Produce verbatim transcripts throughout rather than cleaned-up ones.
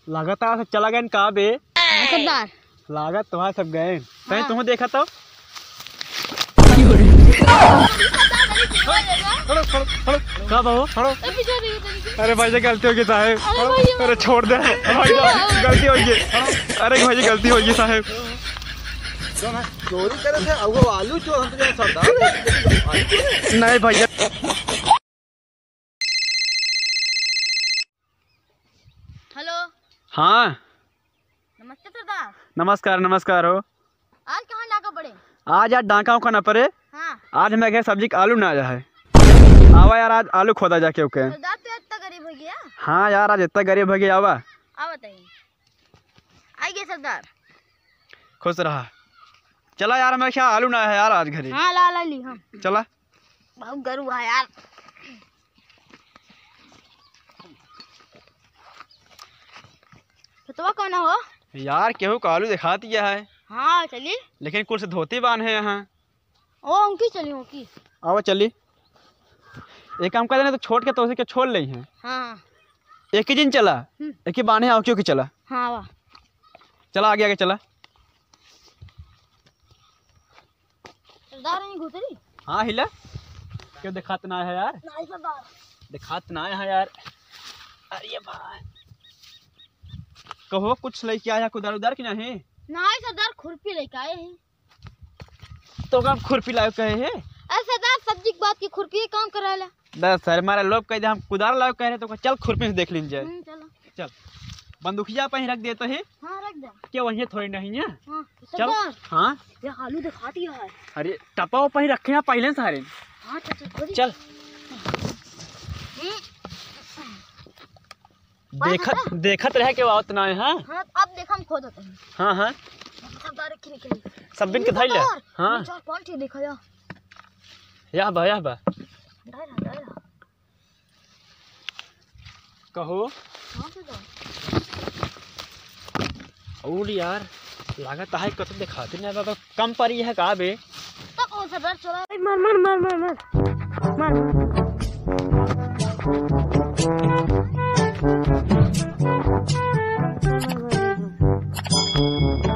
लागत है सब चला गए का बे? हाँ, सरदार। लागत तुम्हारे सब गए। कहीं हाँ। तुम देखा तो? खड़ो, खड़ो, खड़ो। का बहू? खड़ो। अरे भाई, ये गलती हो गई साहेब। अरे भाई, अरे छोड़ दे। भाई, गलती हो गई। अरे भाई, ये गलती हो गई साहेब। चोरी करे थे, अब वो आलू चोर, हम तो सरदार। नहीं भैया। हेलो। हाँ। नमस्ते सरदार। नमस्कार, नमस्कार हो। आज कहाँ डाका पड़े? आज, आज डाका उका न पड़े। हाँ। आज हमारे घर सब्जी का आलू ना आया है। आवा यार, आज आलू खोदा जाके ओके। सरदार, तू इतना गरीब हो गया? हाँ यार, आज इतना गरीब हो गया, आवा। आवा तई। आई गए सरदार। खुश रहा। चला यार, हमारे ख्याल आलू ना है यार आज घरे। हाँ, ला, ला ली हम। चला। बहुत गरु है यार। खेतवा कौन हो? यार, केहू का आलू दिखात गया है। हाँ, चली। लेकिन कुल से धोती बान है यहाँ। ओ, उनकी चली, उनकी। आवा चली। एक काम कर देना, तो छोट के तो उसी के छोड़ ले हैं। हाँ। एक ही दिन चला, हम्म। एक ही बाने आओ, क्यों की चला। हाँ, आवा। चला, आगे, आगे चला। सरदार, यहीं घुसरी? हाँ, हिला। क्यों दिखात ना है यार? नहीं सरदार। दिखात ना है यार। अरे भाई। कहो, कुछ लेके आया कुदार उदार कि नहीं? नहीं सरदार, खुरपी लेके आए हैं। तो का खुरपी लायो कहे है? अरे सरदार, सब्जी के बाद की खुरपी काम कराला। दस सर, हमारा लोग कह दे हम कुदार लायो कह रहे, तो का चल खुरपी से देख लीन जाए। हम्म, चलो। चल, बंदूकिया पे ही रख देते हैं। हाँ, रख दे। क्या वहीं थोड़ी नहीं है? हाँ, चल। सरदार। हाँ? ये आलू दिखा दिया है। अरे, टपा पे ही रखे हैं पहले सारे। हाँ, चल, चल, चल। चल। हम्म। देखत, बस, बस। देखत रहे के आवत ना है, हाँ? हाँ, अब देख हम खोदत हैं। हाँ, हाँ। सब डायरेक्ट खिले खिले। सब बिन के धइले? हाँ। चार पाँच ठे देखा या। या बा, या बा। डायरा, डायरा। कहो। हाँ, तो दो। और यार, लागत है कत देखाते नहीं बाबा। कम परी है का बे? तो कौन सा डर चला? मार, मार, मार, मार, मार। मार, मार।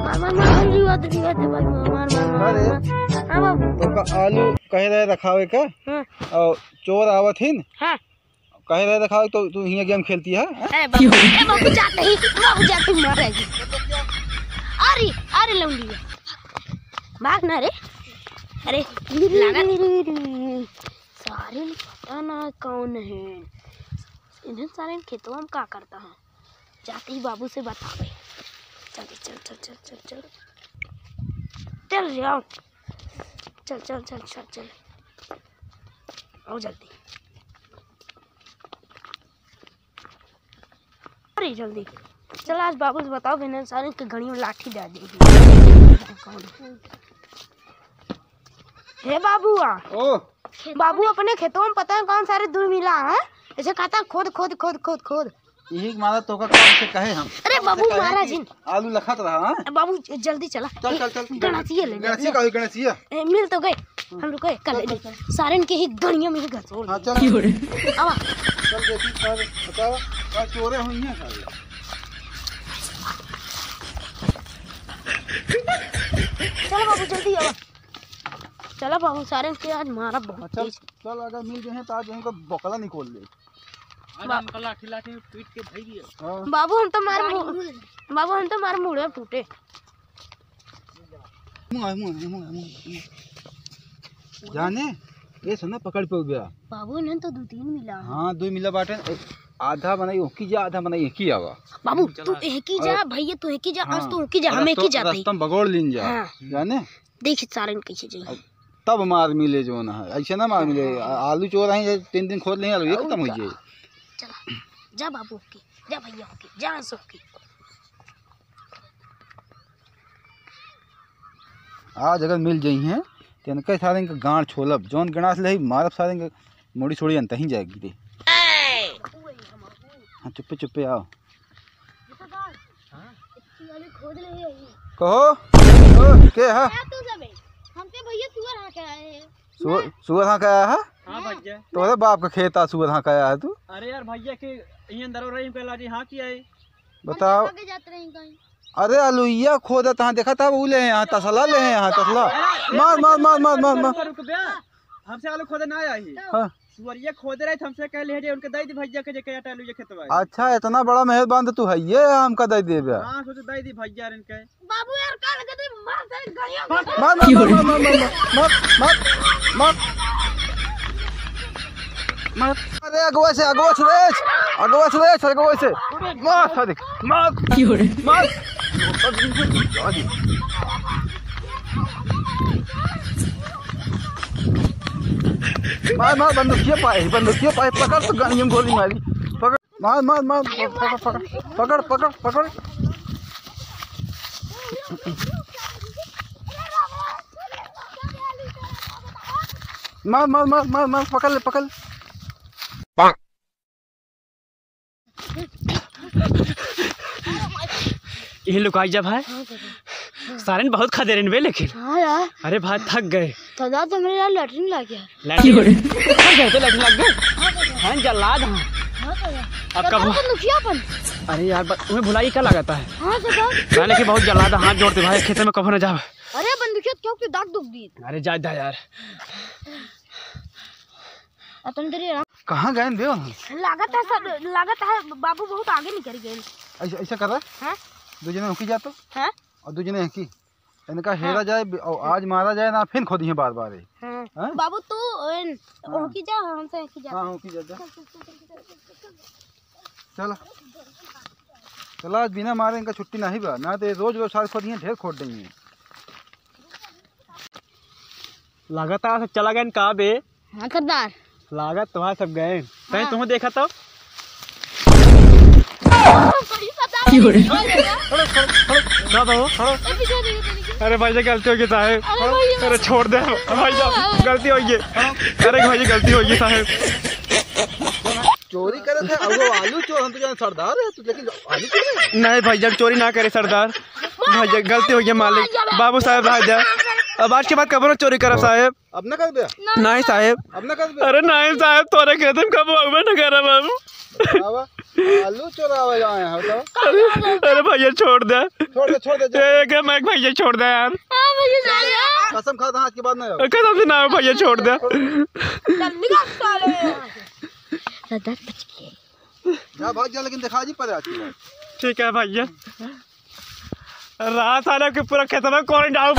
मार, मार, मार, मार, जीवा दे, जीवा दे, भाई, मार, मार, मार, मार, अरे। मार। हाँ, बाबू। तो का आलू कहे रहे रखावे का? हाँ। और चोर आवत हिन? हाँ। कहे रहे रखा तो तू हियाँ गेम खेलती है, हैं? ए बाबू, ए बाबू, जाते ही, बाबू जाते ही मारेगी। अरे, अरे लौंडिया। भाग ना रे। अरे, लागत। सारे पता ना कौन है। इन्हें सारे खेतवा में का करता है? जाते ही बाबू से बतावे। चल, चल, चल। चल रे, आओ। चल, चल, चल, चल, चल। आओ जल्दी। अरे जल्दी। चल आज बाबू से बताओ, बिना सारे के घड़ियों लाठी दे देगी। हे बाबू आ। ओ। बाबू अपने खेतों में पता है कौन सारे दुई मिला है, ऐसे कहता है खोद, खोद, खोद, खोद, खोद। यही मारा तो का काम से कहे हम। अरे बाबू, कहे मारा कि जिन। आलू लखत रहा, हाँ? ए बाबू, ज-, जल्दी चला। चल, चल, चल। गणसिया ले ले। गणसिया का होई, गणसिया? ए, मिल तो गए। हम रुको, एक कर चल, ले। चल, चल। सारन के ही गणिया में ही घसोल। हाँ, चल। आवा। चल, देखी, सारे, बतावा, का चोरे हुई हैं सारे। चलो बाबू, जल्दी आवा। चलो बाबू, सारन के आज मारा बहुत चल, तेज। चल, अगर मिल गए हैं तो आज इनका बकला निकाल ले। आज बा- हमका लाठी लाठी में पीट के धई दिया। हाँ। बाबू, हम तो मार मु-, बाबू, हम तो मार मुड़े फूटे। मुँह आए, मुँह आए, मुँह आए, मुँह आए, मुँह आए। जाने, ये सुना पकड़ पे हो गया। बाबू, इन्हें तो दो तीन मिला है। हाँ, दो मिला बाटे। एक आधा बनाई ओकी जा, आधा बनाई एकी आवा। बाबू, तू एकी जा, अरे, भैया तू एकी जा, हाँ, आज तू ओकी जा, अरे हम एकी तो जाते ही। रास्ता में बगोड़ लीन जा। हाँ। जाने? देखी सारन कैसे जाई। अब तब मार मिले जो ना है, ऐसे ना मार मिले। हाँ। आ-, आलू चोर हैं, ये तीन दिन खोद लें, आलू ये और खत्म हो का? जाए। चला, जा बाबू के, जा भैया के, जा सबके। आज अगर मिल जाई हैं, तो इनके सारे इनका गांड छोलब, जौन गणास ले मारब सारे इनके मुड़ी छोड़ी अंत ही जाएगी रे। हाँ, चुप्पे चुप्पे आओ। हाँ? इतनी वाली खोद ले ही आई। कहो, ओ, के है? क्या तू सब है? हम तो भैया सुअर हाँके आए हैं। सुअर, सुअर हाँके आया है? हाँ, भैया। तोरे बाप का खेत आ, सुअर हाँके आया है तू? अरे यार, भैया के ये अंदर हो रही, पहला जी हाँ किया है। बताओ। आगे जात रही कहीं। अरे अलुइया खोदत हाँ, देखा था वो ले हैं यहाँ, तसला ले हैं यहाँ, तसला। मार, मार, मार, मार, मार, मार। रुक, रुक बे। हमसे आलू खोदे ना आया ही। हाँ। सुअरिया खोदे रहे, हमसे कह ले, उनके दे दी भैया के, जेके आटा आलू ये खेतवा है। अच्छा, इतना बड़ा मेहरबान तो तू है, ये हमका दे देबे। हाँ, सोचे दे दी भैया इनके। बाबू यार, काल के दिन मार दे, गलिया में। मार, मार, मार, मार। मार। अरे, अगवा से, अगवा से, अगवा से, अगवा से। मार, साले, मार। मार। मार, मार, बंदूकिया पाए, बंदूकिया पाए, पकड़ तो गनियम गोली मारी। पकड़। मार, मार, मार, पकड़, पकड़, पकड़, पकड़, पकड़। मार, मार, मार, मार, मार, पकड़ ले, पकड़ ले। ये लुकाई जब है। हाँ, सर। सारे ने बहुत खदेरन बे लेकिन। हाँ यार। अरे भाई, थक गए। तो जा, तो मेरे यार लैट्रिन लग गया। लैट्रिन? थक गए तो लैट्रिन लग गए? हाँ, जल्लाद हाँ। हाँ, सर। अब कब बंदूकिया अपन? अरे यार, ब-, तुम्हें भुलाई का लगाता है? हाँ, सर। हाँ, लेकिन बहुत जल्लाद, हाथ जोड़ते भाई, खेते में कभो न जाओ। अरे बंदूकिया क्यों, क्यों दांत दुख दिए? अरे जा, जा यार। अतन तेरी कहाँ गए देव? लागत है सर, लागत है बाबू बहुत आगे निकल गए। ऐसा, ऐसा कर रहा है? हाँ? दो जने होकी जा तो? हाँ? और दो जने हकी। इनका हेरा जाए बि-, और आज मारा जाए ना, फिर खोदी है बार बार ये। हाँ। हाँ? बाबू तू इन, हाँ। होकी जा, हमसे होकी जा। हाँ, होकी जा, जा। चल, चल, चल। चला। चला, आज बिना मारे इनका छुट्टी नहीं बा, ना तो ये रोज रोज सारे खोदी हैं, ढेर खोद देंगे। लागत है चला गए का बे? हाँ सरदार। लागत तो है सब गए। कहीं हाँ। तुम देखा तो? का बा हो? अरे भाई जी, गलती हो गई साहेब। अरे भाई, अरे छोड़ दे भाई साहब, गलती हो गई। अरे भाई जी, गलती हो गई साहेब। चोरी करे थे, अब वो आलू चोर, हम तो जाने सरदार है तू, लेकिन आलू चोर है? नहीं भाई, जब चोरी ना करे सरदार। भाई जी, गलती हो गई मालिक। बाबू साहेब, भाई जी, अब आज के बाद कबो ना चोरी करब साहेब। अब ना करबे? नहीं साहेब। अब ना करबे? अरे नहीं साहेब, तोरे खेत में कबो अउबे ना करब बाबू। बाबा, आलू चोरावे आए हैं तो। अरे, अरे भैया छोड़ दे। छोड़ दे, छोड़ दे, जा। ए, एक मैं भैया छोड़ दे यार। हाँ, भैया, जा यार। कसम खाता हूँ, आज के बाद ना आओ। कसम से ना हो भैया, छोड़ दे। जल्दी कर साले। सरदार बच गए। जा भाग जा, लेकिन दिखा जी पर आज के बाद। ठीक है भैया। रात आने के पूरा खेतवा कोड़े डाल।